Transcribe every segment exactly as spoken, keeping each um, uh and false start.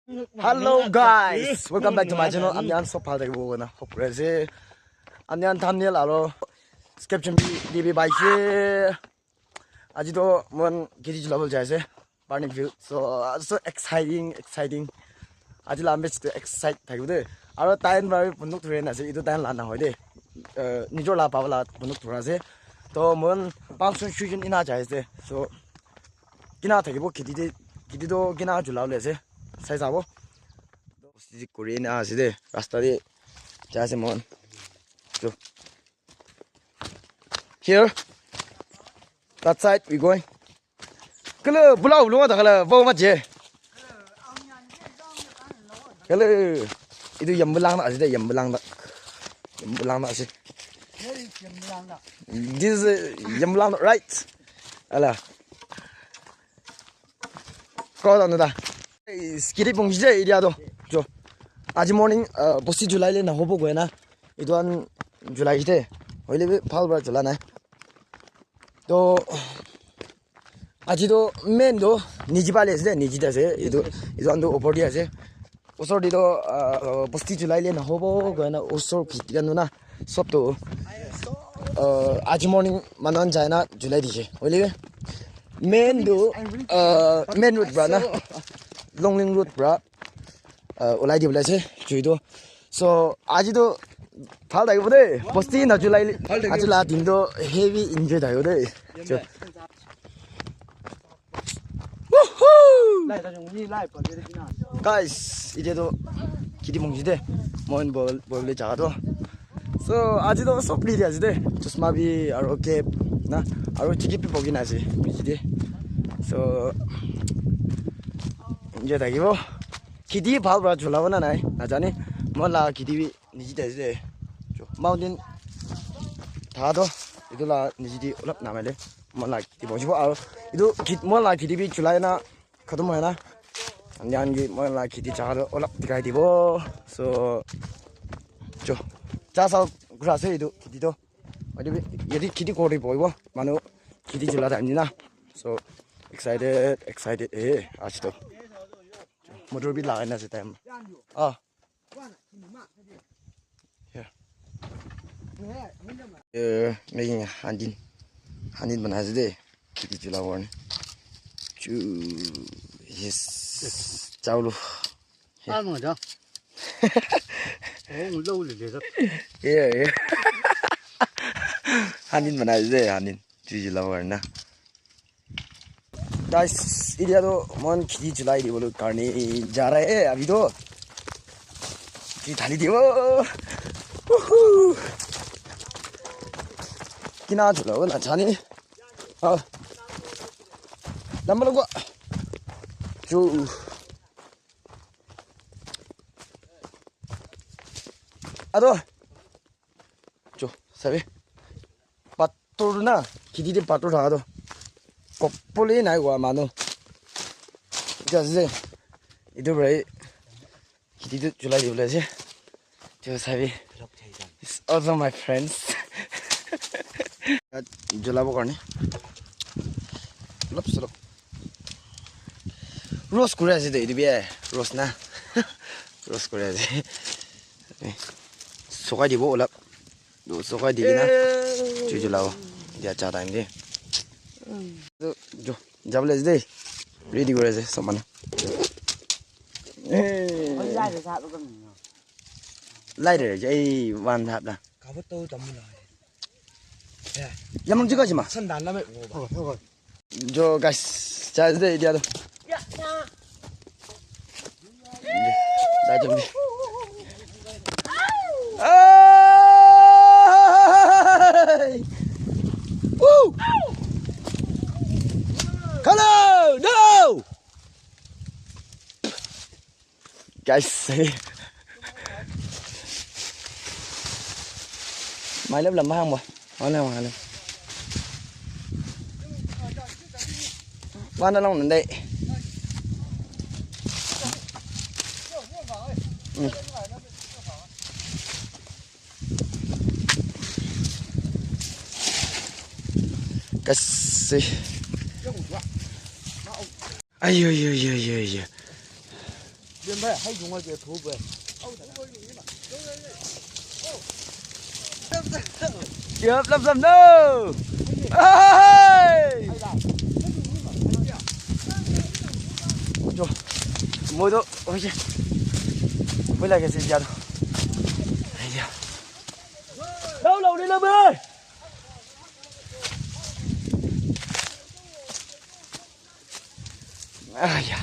Hello guys, welcome back to my channel. Ami khan sob bhal thakibo koina hope kuri ase. Ami khan thumbnail aro description bi di bi pai ase. Aji to mon kheti chulabole jai ase. Burning view. So, uh, so exciting, exciting. Aji la match to excite thakibo de. Aro time bari bunduk thore na ase. Itu time la na hoi de. Uh, nijor la pabla bunduk thore ase. To mon pang sun shuijin ina jai ase. So, kina thakibo kheti de, kheti to kina chulabole ase. Sai sabo. Bosti kuri na ase de. Rasta de jai ase mon. So, here, that side we going. Kala, bula, bula, da kala, bau ma je. Kala, itu yambulang na, asida yambulang na. Yambulang na, asi. This is uh, yambulang, right? Ala. Kau tak nada. Skiri pungsi je, area to. Jo. Aji morning, uh, bosti chulai le na hobo koi na. Itu an chulai jite. Hoile bi bhal bra chula nai. To aji to main to niji pale ase, niji ase. Itu itu an to opor di ase. Usor di to uh, bosti chulai le na hobo koi na usor khiti kan na sob to uh, aji morning manan jai na chulai dise. Hoile bi main to uh, main road bra na. Longling road bra. Uh, ulai di ulai se chui to. So aji to bhal thakibo de. Bosti na chulai le. Bhal thakibo. Aji la din to heavy enjoy thakibo de. So, woohoo! Guys, ite to kheti mongji de. Moin bol bol le jaga to. So aji to sob li de ase de. Chusma bi aro cap na aro chiki bi bogi na ase. Biji de. So enjoy thakibo. Kheti bhal para chulabo na nai, najane. Moi la kheti bi niji te ase. Mountain tha to, etu la niji te olop namai le. Moi la kheti bonjibo aro etu khit-, moi la kheti bi chulai na khatam hoi na. Ani angi moi la kheti jaga to olop dikhai dibo. So, cho. Ja sa kura ase etu kheti to. Yate bi, yate kheti kori bohibo. Manu kheti chula time na. So, excited, excited. Eh, aji to. Motor bi lagai na ase time. Ah. Yeah. Eh, making handin. Handin banai ase de. Kheti chula karne. Chu. Yes. Chawlo. Ah, no, ja. Oh, lo le le. Yeah, yeah. Handin banai ase de, handin. Chu chula karne. Guys, area to mon kheti chulai dibole karne ja raha hai abhi to. Kheti thali dibo. Woohoo. Kina chulabo na jane. Ah. Lamba lamba. Chu. Aro. Cho, sabi. Pator na, kheti te pator thaka to. Kopole nai koa manu. Etu ase, etu para kheti to chulai dibole ase. Cho, sabi. It's also my friends. Chulabo karne. Olop solop. Roast kuri ase de, etu bi, eh, roast na. Roast kuri ase. Sukai dibo olop. Etu sukai di kena. Chu chu lao. Dia cha time de. Jo, jabole ase de. Ready kuri ase sob manu. Lighter je, ei, one thap da. Yamang juga sih, mah. Jo, guys, charge de dia tu. Dah jom ni. Hey! Woo! Hello, no! Guys, my love lama hang ba. Mana mana. Mana long nandai. Hmm. Kasi. Ayo, ayo, ayo, ayo, ayo. Yap, lap, lap, no! Hey! Jo, moi to, oye, moi lage se ya. Ay, ya. Lau, lau, ni lau, bai. Ah, ya.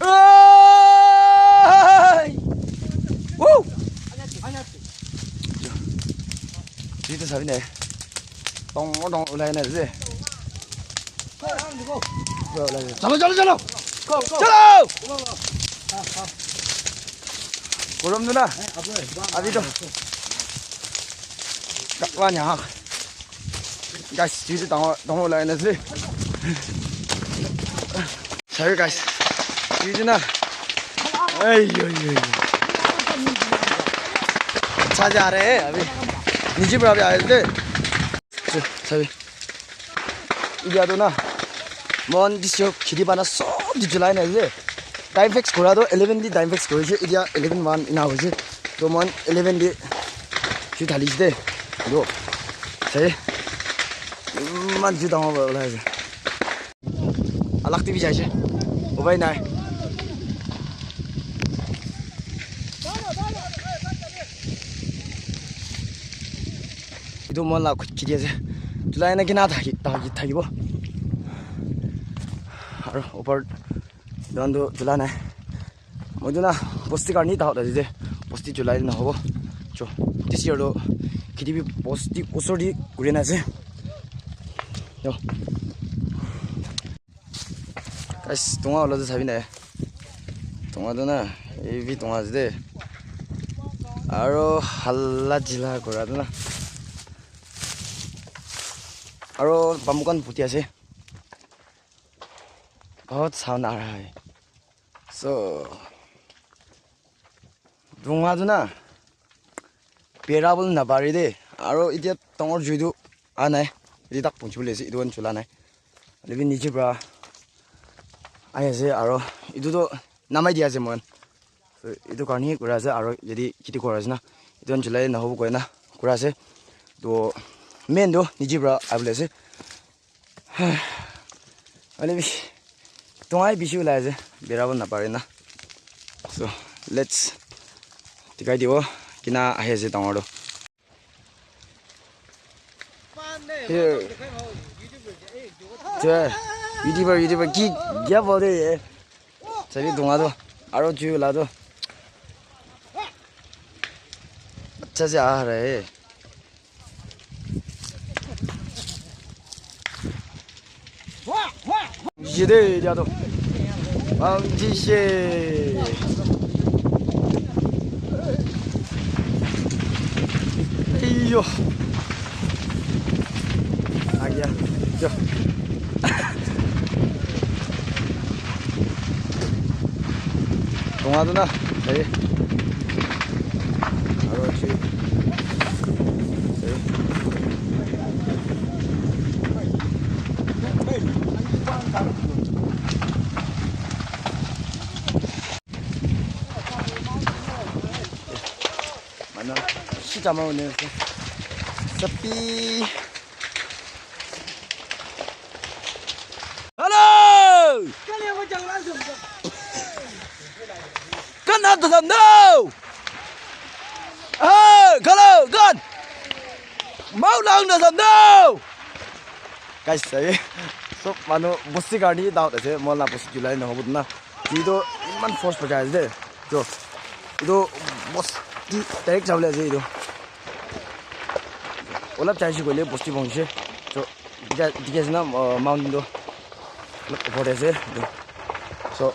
Ai! Woo! Dito sabi na eh. Tong, tong, ulai na eh. Chalo, chalo, chalo! Chalo! Korom tu na. Abi to. Kakwa nya. Guys, dito tong, tong, ulai na eh. Sorry guys. Dito na. Ay, ay, ay. Cha ja rahe hain abhi. Niche pora abhi aaye the. Sorry. Etia tu na, moikhan this year kheti bana sob di julai na ase. Time fix kura tu eleven di time fix kuri ase. Etia eleven one ena hoise. To moikhan eleven di ju thali ase de. Yo. Sai. Iman ju dangor para ulai ase. Alak te bi jai ase. Upai nai. Etu moi la kheti ase. Julai na kina thaki, thaki, thakibo. Aro upor don tu jula nai. Moi tu na bosti karni ta hota jide. Bosti julai na hobo. Cho. This year to kheti bi bosti usor di kuri na ase. Yo. Guys, tonga wala tu sabi na. Tonga tu na, ebi tonga ase de. Aro hala jila kura tu na. Aro bamboo khan phuti ase. Bahut sound aa raha hai. So, tonga tu na, bera bole napare de. Aro etia dangor jui tu aa nai. Etia tak punchi bole ase, etu khan chula nai. Hoile bi niche pra ahi ase aro etu toh namai dia ase moikhan. So, etu karne kura ase aro yate kheti kura ase na. Etu khan chulai nahobo koina kura ase. Toh main toh niche pra ahi bole ase. Hoile bi tonga bishi ulai ase. Bera bole napare na. So, let's dikhai dibo kina ahi ase dangor toh. Here. Chua, YouTuber, YouTuber, ki kya bol rahe hai ye? Sabi dunga to, aro chu la to. Acha se aa raha hai. Jide ya to. Bang jishe. Iyo. Aya. Yo. Tonga tu na. Hey. Aro chi. Hey. Manu bishi jama hoina ase. Sapi. Hello! Kan na ta sam no! Hey, hello, kan! Mau lang na sam no! Guys, sabi, sob manu bosti karni doubt ase, moi la bosti julai na hobo na. Etu toh iman force bajai ase de. So, etu bosti direct jabole ase etu. Olap jai ase koile bosti bhangise. So, dikhi, dikhi ase na, uh, mountain toh olap upor te ase etu. So,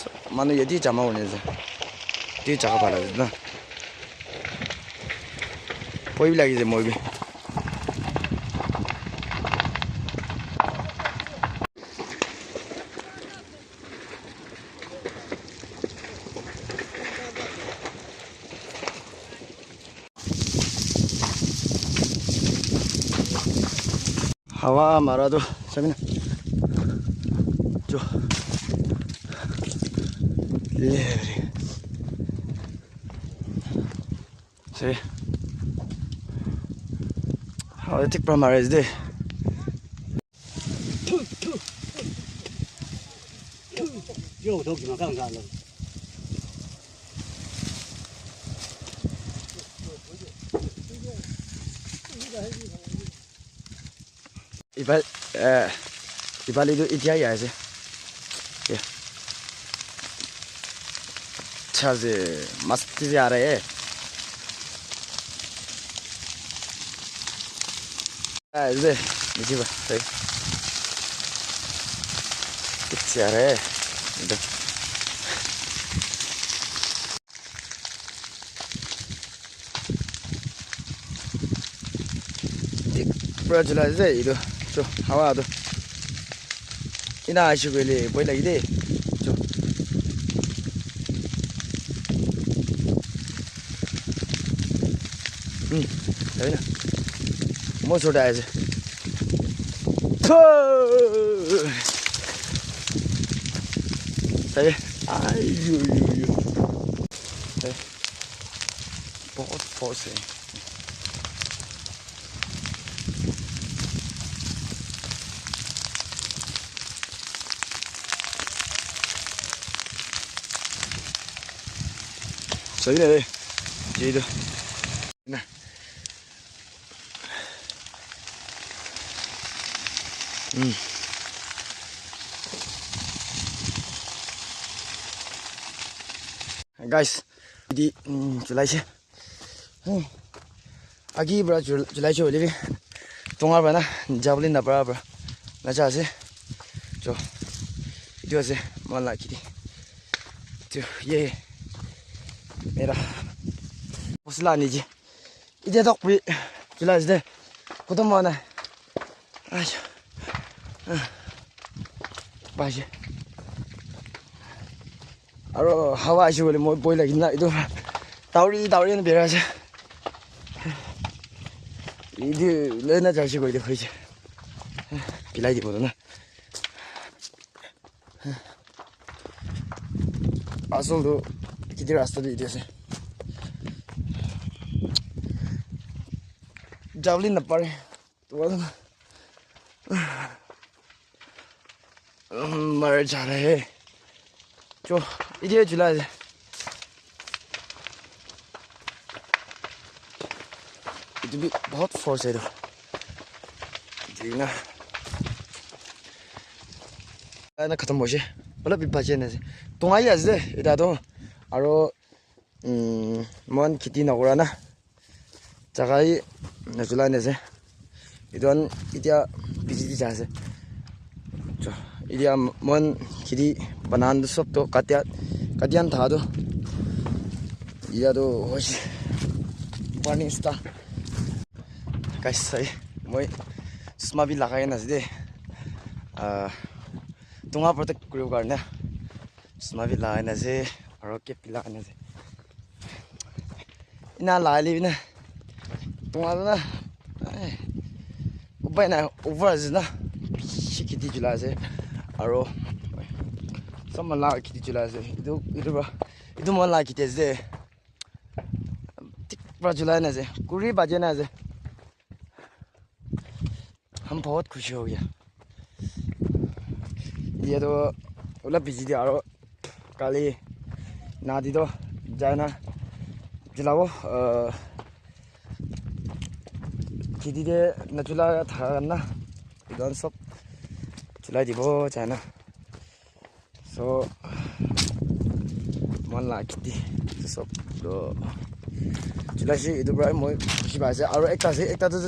so, manu yate jama hoine ase. Yate jaga bhal ase na. Bhoi bi lagise moi bi. Hawa Mara tu, sabi na. Jo. Le. Sabi. Hawa thik pra mara ase de. Yo, dog, you know, come, come, come. Iba, eh, iba lidu itia ya ase. Ya. Chaze, masti ya re. Ah, ese, ese va, sí. Pizza, eh. Pura chula ase etu. So, hawa tu. Ina ashi koile, boi lagi de. So. Hmm, sabi na. Mo chota ase. Tho! Sabi? Ai, yo, yo, yo. Sabi? बहुत फोर्स है। सही है, ये तो ना। हम्म। Guys, di, mm, chulai se. Hmm. Agi pra chul-, chulai se hoile bi. Tonga pra na, javelin na pra pra. Na cha ase. Cho. Etu ase, moikhan la kheti. Etu, ye. Mera. Hosla ani ji. Etu tok pri. Chulai se de. Khotom hua nai. Ai. Ah. Pai se. Aro hawa aise koile moi boi lagi na etu dauri dauri na birai ase. Etu loi na jai se koile hoise. Pilai dibo na. Asol tu kheti rasta tu etu ase. Javelin na pare. Mara ja raha hai. Jo, etu chulai ase. Etu bi bahut force hai tu. Etu na. Ai na khatam hoise. Olop bi bachi na ase. Tongai ase de, eta tu. Aro, umm, moikhan kheti nakura na. Jaga hi nachulai na ase. Etu khan etia busy te jai ase. Cho, etia moikhan kheti banan tu sob tu katia, katia khan thaka tu. Etia tu hoise. Burning star. Guys, sai, moi chashma bi lagai na ase de. Ah, tonga protect kuribo karne. Chashma bi lagai na ase, aro cap bi lagai na ase. Ena lagai le bi na. Tonga tu na. Ai. Upai nai, over ase na. Bishi kheti chulai ase. Aro. Sob mala kheti chulai ase. Etu, etu pra. Etu moikhan la kheti ase. Thik pra chulai na ase. Kuri baje na ase. Hum bahut khushi ho gaya. Ye to olop busy de aro kali nadi to jai na chulabo, ah, kheti de nachula thaka khan na etu khan sob chulai dibo jai na. So, moikhan la kheti sob to chulai ase, etu pra moi khushi pai ase. Aro ekta ase, ekta tu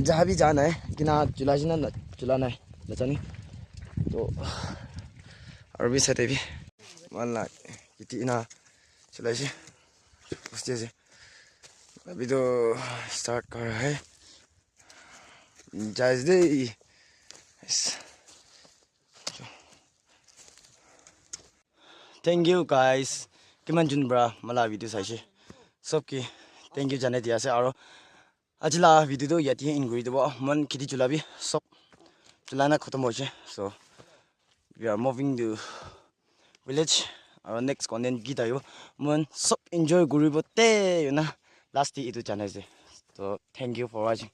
jaha bi ja nai, kina chulai ase na, na chula nai, na jani. To, aro bi side te bi moikhan la kheti ena chulai ase, bosti ase. Abhi to start kar raha hai, jai ase de. Yes. Thank you guys. Kiman jun pra moila video saishe. Sob ke thank you janai di ase aro aji la video tu yate end kuri dibo. Moikhan kheti chula bi sob etu la na khatam hoise. So we are moving to village. Aro next content ki thakibo, moikhan sob enjoy kuribo te, you know, last day etu janai ase. So thank you for watching.